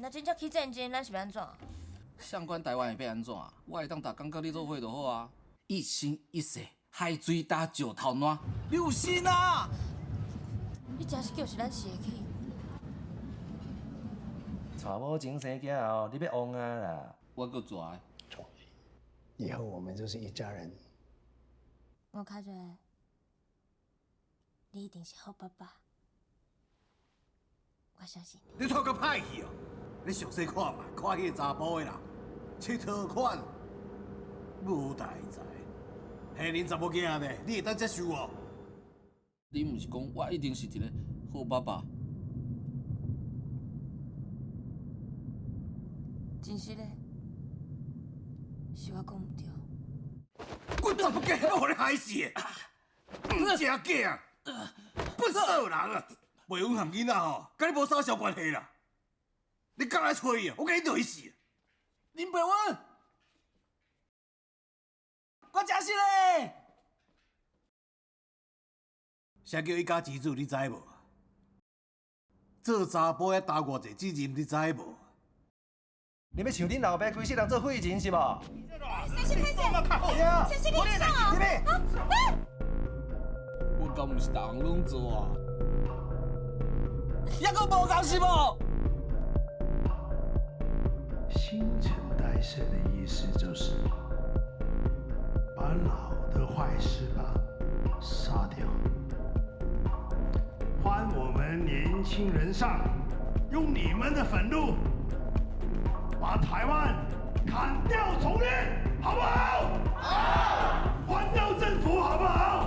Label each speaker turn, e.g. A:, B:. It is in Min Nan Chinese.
A: 若真正起戰爭，咱是欲按怎？
B: 誰管台灣會欲按怎？我會當逐工佮你做伙就好啊！一生一世，海水焦石頭爛，你有心啊？
A: 你真是叫是咱死會去。
C: 娶某前生囝後，你欲旺啊啦！
B: 我閣跩。
D: 以後我們就是一家人。
A: 我感覺你一定是好爸爸，我相信你。
E: 你煞閣歹去哦！你詳細看覓，看彼个查埔的啦，𨑨迌款，無代才，彼恁查某囝呢？你會當接受哦？
B: 你毋是講我一定是一個好爸爸？
A: 真實的，是我講毋對。
E: 阮查某囝欲予你害死的，毋食囝，不做人啊！袂阮含囡仔吼，佮你無啥小關係啦。你敢來揣伊啊？我共你累死！
B: 林培文，我誠實咧。
E: 啥叫一家之主？你知無？做查埔要擔偌濟責任？你知無？
C: 你欲像恁老爸規世人做廢人是無？
A: 先生，先生，先生，你創啊？
B: 我敢毋是逐項攏做啊？猶閣無夠是無？
D: 新陳代謝的意思就是把老的壞細胞殺掉，換我們年輕人上，用你們的憤怒把台灣砍掉重練，好不好？好。換掉政府，好不好？